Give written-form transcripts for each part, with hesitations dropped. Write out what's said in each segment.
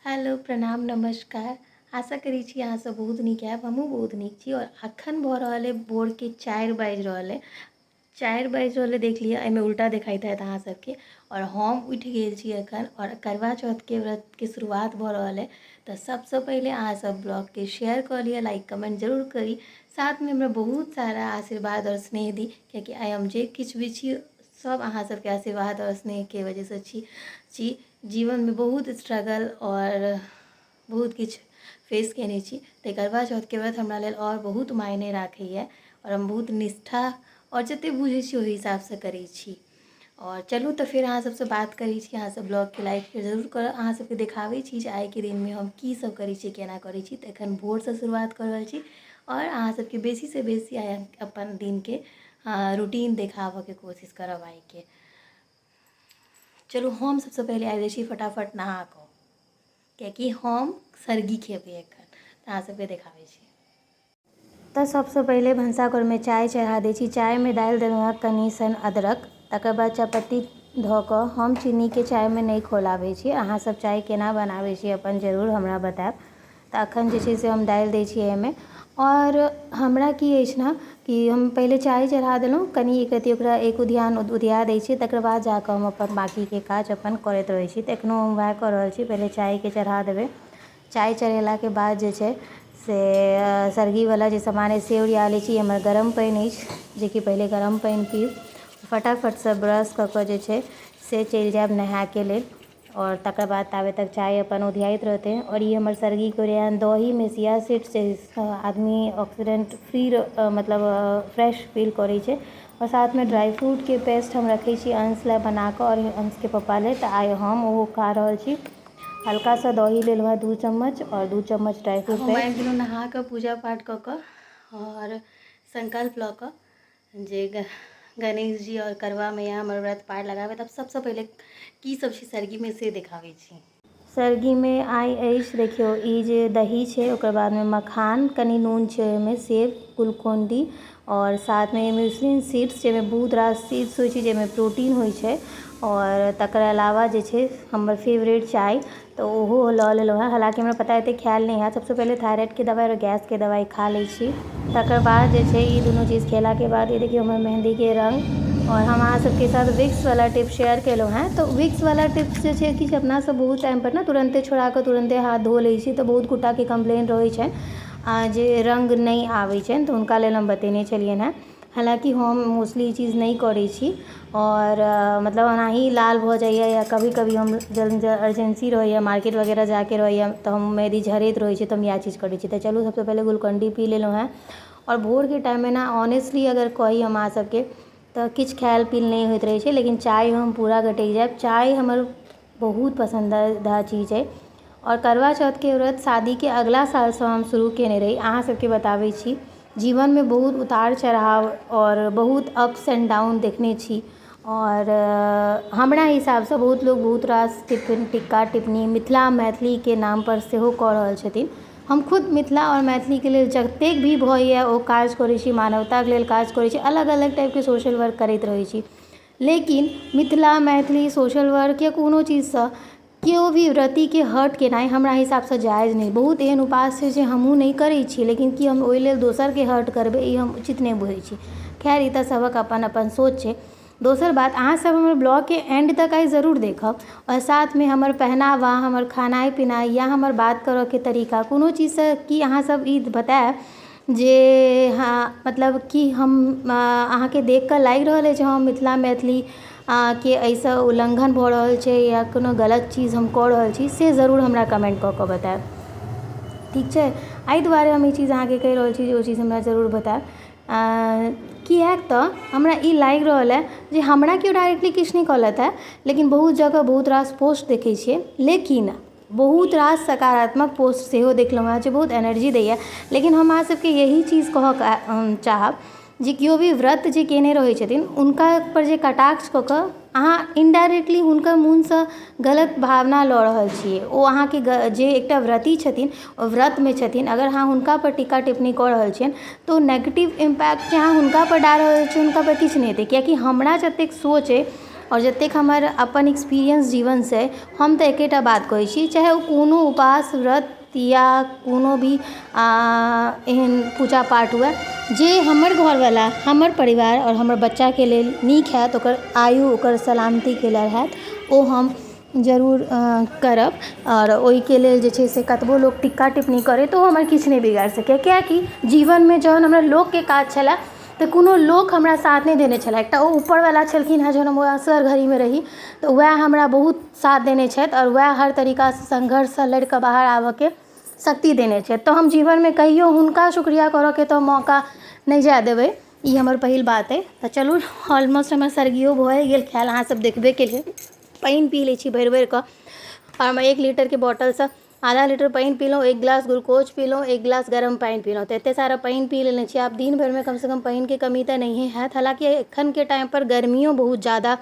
Hello, प्रणाम, नमस्कार। आशा करै छी अहाँ सब बहुत नीक हैब, हमहूँ बहुत नीक छी। और अखन भऽ रहल अइ भोरके 4 बाजि रहल अइ, 4 बाजि रहल अइ, देख लिअ एहिमे उल्टा देखाइत हैत अहाँ सबके। और हम उठि गेल छी अखन और करवा चौथके व्रतके शुरुआत भऽ रहल अइ। तऽ सबसँ पहिले अहाँ सब ब्लॉगके शेयर कऽ लिअ, लाइक कमेंट जरूर करी, साथमे हमरा बहुत सारा आशीर्वाद और स्नेह दी, कियाकि आइ हम जे किछु भी छी सब अहाँ सबके आशीर्वाद और स्नेहके वजहसँ छी। जीवनमे बहुत स्ट्रगल आओर बहुत किछु फेस कयने छी, तऽ करवा चौथके व्रत हमरा लेल आओर बहुत मायने राखैए आओर हम बहुत निष्ठा आओर जतेक बुझै छी ओहि हिसाबसँ करै छी। आओर चलू तऽ फेर अहाँ सबसँ बात करै छी। अहाँ सब ब्लॉगके लाइक शेयर जरूर करब। अहाँ सबके देखाबै छी जे आइके दिनमे हम की सब करै छी, केना करै छी। तऽ एखन भोरसँ शुरुआत कऽ रहल छी आओर अहाँ सबके बेसीसँ बेसी आइ हम अपन दिनके रूटीन देखाबऽके कोशिश करब आइके। चलू हम सबसँ पहिले आबि जाइ छी फटाफट नहा कऽ, कियाकि हम सरगी खेबै एखन, तऽ अहाँ सबके देखाबै छी। तऽ सबसँ पहिले भनसाघरमे चाय चढ़ा दै छी। चायमे डालि देलहुँ हँ कनि सन अदरक, तकर बाद चायपत्ती धऽ कऽ। हम चीनीके चायमे नहि खौलाबै छी। अहाँ सब चाय केना बनाबै छी अपन जरूर हमरा बतायब। तऽ अखन जे छै से हम डालि दै छियै एहिमे। आओर हमरा की अछि ने कि हम पहिले चाय चढ़ा देलहुँ, कनि एक रत्ती ओकरा एक उधियान उधिया दै छियै, तकर बाद जाकऽ हम अपन बाँकीके काज अपन करैत रहै छी। तऽ एखनो हम वएह कऽ रहल छी। पहिले चायके चढ़ा देबै। चाय चढ़ेलाके बाद जे छै से सरगीवला जे सामान अछि से ओरिया लै छी। हमर गरम पानि अछि, जेकि पहिले गरम पानि पीब फटाफटसँ ब्रश कऽ कऽ जे छै से चलि जायब नहायके लेल। आओर तकर बाद ताबे तक चाय अपन उधियाइत रहतै। आओर ई हमर सरगीके ओरियान। दहीमे सिया सीड्स, आदमी ऑक्सीडेंट फ्री, मतलब फ्रेश फील करै छै। आओर साथमे ड्राइ फ्रूटके पेस्ट हम रखै छी अंश लए बनाकऽ आओर अंशके पप्पा लए, तऽ आइ हम ओहो खा रहल छी। हल्का सा दही लेलहुँ हँ 2 चम्मच आओर 2 चम्मच ड्राइ फ्रूट हम आबि गेलहुँ नहा कऽ, पूजा पाठ कऽ कऽ आओर संकल्प लऽ कऽ जे गणेश जी आओर करवा मैया हमर व्रत पार लगाबै। तब सबसँ पहिले की सब छै सरगीमे से देखाबै छी। सरगीमे आइ अछि देखियौ ई जे दही छै, ओकर बादमे मखान, कनि नून छै ओहिमे, सेब, ग्लूकोन डी आओर साथमे म्यूसलिन सीड्स, जाहिमे बहुत रास सीड्स होइ छै, जाहिमे प्रोटीन होइ छै। आओर तकर अलावा जे छै हमर फेवरेट चाय, तऽ ओहो लऽ लेलहुँ हेँ। हालाँकि हमरा पता एतेक ख्याल नहि हैत। सबसँ पहिले थायराइडके दबाइ आओर गैसके दबाइ खा लै छी, तकर बाद जे छै ई दुनू चीज खेलाके बाद। ई देखियौ हमर मेहन्दीके रङ्ग। आओर हम अहाँ सबके साथ विक्सवला टिप्स शेयर केलहुँ हेँ। तऽ विक्सवला टिप्स जे छै कि अपना सब बहुत टाइमपर ने तुरन्ते छोड़ा कऽ तुरन्ते हाथ धो लै छी, तऽ बहुत गोटाके कम्प्लेन रहै छनि जे रङ्ग नहि आबै छनि, तऽ हुनका लेल हम बतेने छलियनि हेँ। हालाँकि हम मोस्टली ई चीज नहि करै छी आओर मतलब ओनाही लाल भऽ जाइए, या कभी कभी हम जल्दी अर्जेंसी रहैए, मार्केट वगैरह जाके रहैए, तऽ हम मेहदी झड़ैत रहै छै, तऽ हम इएह चीज करै छी। तऽ चलू सबसँ पहिले ग्लूकॉन डी पी लेलहुँ हेँ। आओर भोरके टाइममे ने ऑनेस्टली अगर कही हम अहाँ सबके तऽ किछु खायल पील नहि होइत रहै छै, लेकिन चाय हम पूरा गटकि जायब। चाय हमर बहुत पसन्दीदा चीज अइ। आओर करवा चौथके व्रत शादीके अगला सालसँ हम शुरू कयने रही। अहाँ सबके बताबै छी, जीवनमे बहुत उतार चढ़ाव आओर बहुत अप्स एंड डाउन देखने छी। आओर हमरा हिसाबसँ बहुत लोक बहुत रास टिक्का टिप्पणी मिथिला मैथिलीके नामपर सेहो कऽ रहल छथिन। हम खुद मिथिला आओर मैथिलीके लेल जतेक भी भऽइए ओ काज करै छी, मानवताके लेल काज करै छी, अलग अलग टाइपके सोशल वर्क करैत रहै छी। लेकिन मिथिला मैथिली सोशल वर्क या कोनो चीजसँ केओ भी व्रतीके हर्ट केनाइ हमरा हिसाबसँ जायज नहि। बहुत एहन उपास छै जे हमहूँ नहि करै छी, लेकिन की हम ओहि लेल दोसरके हर्ट करबै? ई हम उचित नहि बुझै छी। खैर, ई तऽ सभक अपन अपन सोच छै। दोसर बात, अहाँसभ हमर ब्लॉगके एंड तक आइ जरूर देखब आओर साथमे हमर पहनावा, हमर खेनाइ पिनाइ या हमर बात करऽके तरीका, कोनो चीजसँ की अहाँसभ ई बतायब जे हँ, मतलब कि हम अहाँके देखिकऽ लागि रहल अछि हम मिथिला मैथिली के एहिसँ उल्लङ्घन भऽ रहल छै या कोनो गलत चीज हम कऽ रहल छी, से जरूर हमरा कमेन्ट कऽ कऽ बतायब। ठीक छै? एहि दुआरे हम ई चीज अहाँके कहि रहल छी जे ओ चीज हमरा जरूर बतायब, किएक तऽ हमरा ई लागि रहल अइ जे हमरा केओ डायरेक्टली किछु नहि कहलथि हेँ, लेकिन बहुत जगह बहुत रास पोस्ट देखै छियै, लेकिन बहुत रास सकारात्मक पोस्ट सेहो देखलहुँ हेँ जे बहुत एनर्जी दैए। लेकिन हम अहाँ सबके यही चीज कहऽ चाहब जे केओ भी व्रत जे कयने रहै छथिन, हुनका पर जे कटाक्ष कऽ कऽ अहाँ इनडायरेक्टली हुनकर मोनसँ गलत भावना लऽ रहल छियै। ओ अहाँके जे एकटा व्रती छथिन, ओ व्रतमे छथिन, अगर अहाँ हुनका पर टीका टिप्पणी कऽ रहल छियनि तऽ ओ नेगेटिव इम्पैक्ट जे अहाँ हुनका पर डालि रहल छियै, हुनका पर किछु नहि हेतै, कियाकि हमरा जतेक सोच अइ आओर जतेक हमर अपन एक्सपीरियंस जीवनसँ अइ, हम तऽ एकेटा बात कहै छी, चाहे ओ कोनो उपास व्रत या कोनो भी एहन पूजा पाठ हुए, जे हमर घरवला, हमर परिवार आओर हमर बच्चाके लेल नीक हैत, ओकर आयु, ओकर सलामतीके लेल हैत, ओ हम जरूर करब। आओर ओहिके लेल जे छै से कतबो लोक टिक्का टिप्पणी करै तऽ ओ हमर किछु नहि बिगाड़ि सकैए, कियाकि जीवनमे जहन हमरा लोकके काज छलै तऽ कोनो लोक हमरा साथ नहि देने छलै। एकटा ओ ऊपरवला छलखिन हेँ, जहन हम असगर घड़ीमे रही तऽ वएह हमरा बहुत साथ देने छथि आओर वएह हर तरीकासँ संघर्षसँ लड़िकऽ बाहर आबऽके शक्ति देने छथि। तऽ हम जीवनमे कहियो हुनका शुक्रिया करऽके तऽ मौका नहि जाय देबै, ई हमर पहिल बात अइ। तऽ चलू, ऑलमोस्ट हमर सर्गियो भए गेल खायल, अहाँ सब देखबे केलियै। पानि पी लै छी भरि भरिकऽ आओर हम 1 लीटरके बॉटलसँ आधा लीटर पानि पीलहुँ, एक गिलास ग्लूकोज पीलहुँ, एक गिलास गरम पानि पीलहुँ। तऽ एतेक सारा पानि पी लेने छी। आब दिन भरिमे कमसँ कम पानिके कमी तऽ नहिए हैत। हालाँकि एखनके टाइमपर गर्मियो बहुत ज्यादा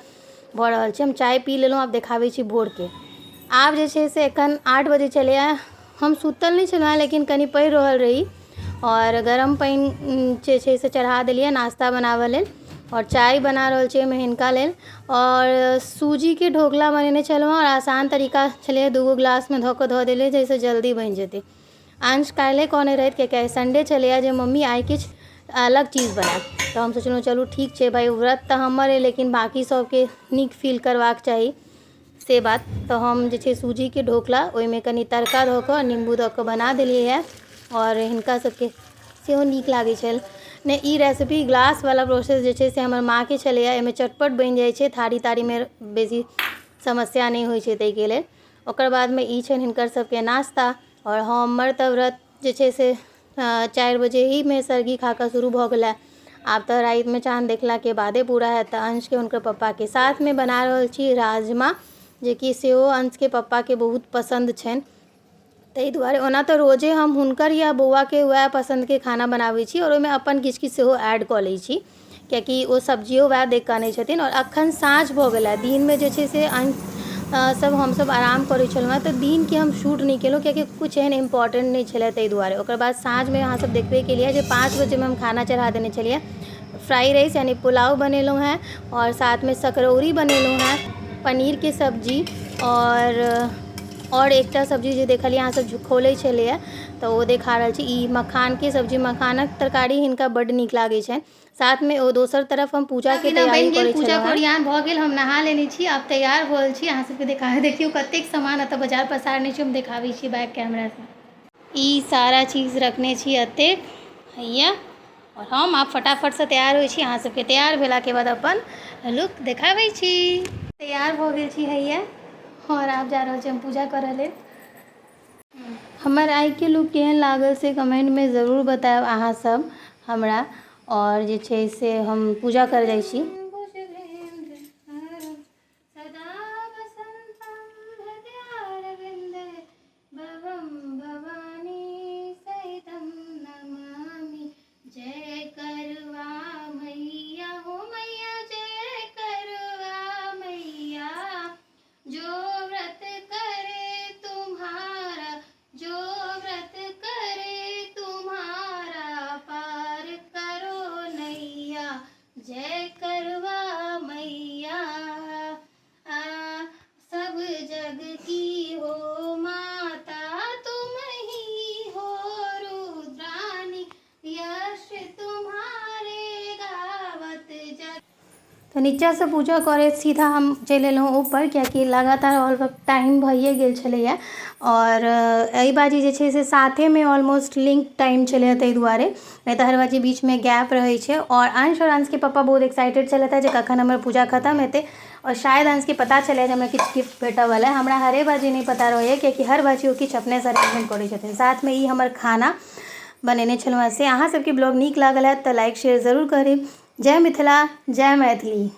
भऽ रहल छै। हम चाय पी लेलहुँ, आब देखाबै छी भोरके। आब जे छै से एखन 8 बजे छलैए। हम सुतल नहि छलहुँ हेँ, लेकिन कनि पढ़ि रहल रही आओर गरम पानि जे छै से चढ़ा देलियै नाश्ता बनाबऽ लेल आओर चाय बना रहल छी हम हिनका लेल। आओर सूजीके ढोकला बनेने छलहुँ आओर आसान तरीका छलैए, दूगो गिलासमे धऽ कऽ धऽ देलियै, जाहिसँ जल्दी बनि जेतै। अंश काल्हिए कहने रहथि, कियाकि आइ संडे छलैए, जे मम्मी आइ किछु अलग चीज बनायब। तऽ हम सोचलहुँ, चलू ठीक छै भाइ, व्रत तऽ हमर अइ, लेकिन बाँकी सभके नीक फील करबाक चाही, से बात। तऽ हम जे छै सूजीके ढोकला ओहिमे कनि तड़का दऽ कऽ, निम्बू दऽ कऽ बना देलियै हँ आओर हिनका सबके सेहो नीक लागै छनि। नहि, ई रेसिपी ग्लासवला प्रोसेस जे छै से हमर माँके छलैए। एहिमे चटपट बनि जाइ छै, थारी तारीमे बेसी समस्या नहि होइ छै ताहिके लेल। ओकर बादमे ई छनि हिनकर सबके नाश्ता आओर हमर तऽ व्रत जे छै से 4 बजे हीमे सरगी खा कऽ शुरू भऽ गेलै। आब तऽ रातिमे चाँद देखलाके बादे पूरा हैत। तऽ अंशके हुनकर पप्पाके साथमे बना रहल छी राजमा, जेकि सेहो अंशके पप्पाके बहुत पसन्द छनि। ताहि दुआरे ओना तऽ रोजे हम हुनकर या बौआके वएह पसन्दके खाना बनाबै छी आओर ओहिमे अपन किछु किछु सेहो ऐड कऽ लै छी, कियाकि ओ सब्जियो वएह देख कऽ आनै छथिन। आओर अखन साँझ भऽ गेल। दिनमे जे छै से सब हमसब आराम करै छलहुँ हेँ, तऽ दिनके हम शूट नहि केलहुँ, कियाकि किछु एहन इम्पोर्टेंट नहि छलै ताहि दुआरे। ओकर बाद साँझमे अहाँ सब देखबे केलियै जे 5 बजेमे हम खाना चढ़ा देने छलियै। फ्राइ राइस यानि पुलाव बनेलहुँ हेँ आओर साथमे सकरौरी बनेलहुँ हेँ, पनीरके सब्जी आओर एकटा सब्जी जे देखलियै अहाँ सब खोलै छलैए तऽ ओ देखा रहल छी। ई मखानके सब्जी, मखानक तरकारी हिनका बड्ड नीक लागै छनि। साथमे ओ दोसर तरफ हम पूजाके तैयारी बनि गेल करै पूजा छलहुँ हेँ। ओरियान भऽ गेल, हम नहा लेने छी, आब तैयार भऽ गेल छी। अहाँ सबके देखा, देखियौ कतेक सामान एतऽ बाजार पसारने छी। हम देखाबै छी बैक कैमरासँ। ई सारा चीज रखने छी एतेक हैया आओर हम आब फटाफटसँ तैयार होइ छी। अहाँ सबके तैयार भेलाके बाद अपन लुक देखाबै छी। तैयार भऽ गेल छी हैया आओर आब जा रहल छी हम पूजा करऽ लेल। हमर आइके लुक केहन लागल से कमेन्टमे जरूर बतायब अहाँ सब हमरा। आओर जे छै से हम पूजा करऽ जाइ छी। सदा वसन्तं हृदयारविन्दे भवं भवानी सहितं नमामि। जय करवा मैया हो मैया, जय करवा मैया, जो व्रत करे तुम्हारा, जो व्रत करे तुम्हारा, पार करो नैया, जय करवा मैया। आ सब जग की हो माता तुम ही हो रुद्रानी, यश तुम्हारे गावत जग। तऽ नीचाँसँ पूजा करैत सीधा हम चलि एलहुँ ऊपर, कियाकि लगातार ऑल टाइम भइए गेल छलैए आओर एहि बाजी जे छै से साथेमे ऑलमोस्ट लिंक टाइम छलैए, ताहि दुआरे। नहि तऽ हर बाजी बीचमे गैप रहै छै। आओर अंश आओर अंशके पप्पा बहुत एक्साइटेड छलथि जे कखन हमर पूजा खतम हेतै आओर शायद अंशके पता छलै जे हमरा किछु गिफ्ट भेटऽवला अइ। हमरा हरे बाजी नहि पता रहैए, कियाकि हर बाजी ओ किछु अपनेसँ अरेंजमेंट करै छथिन। साथमे ई हमर खाना बनेने छलहुँ हेँ से। अहाँ सबके ब्लॉग नीक लागल हैत तऽ लाइक शेयर जरूर करी। जय मिथिला, जय मैथिली।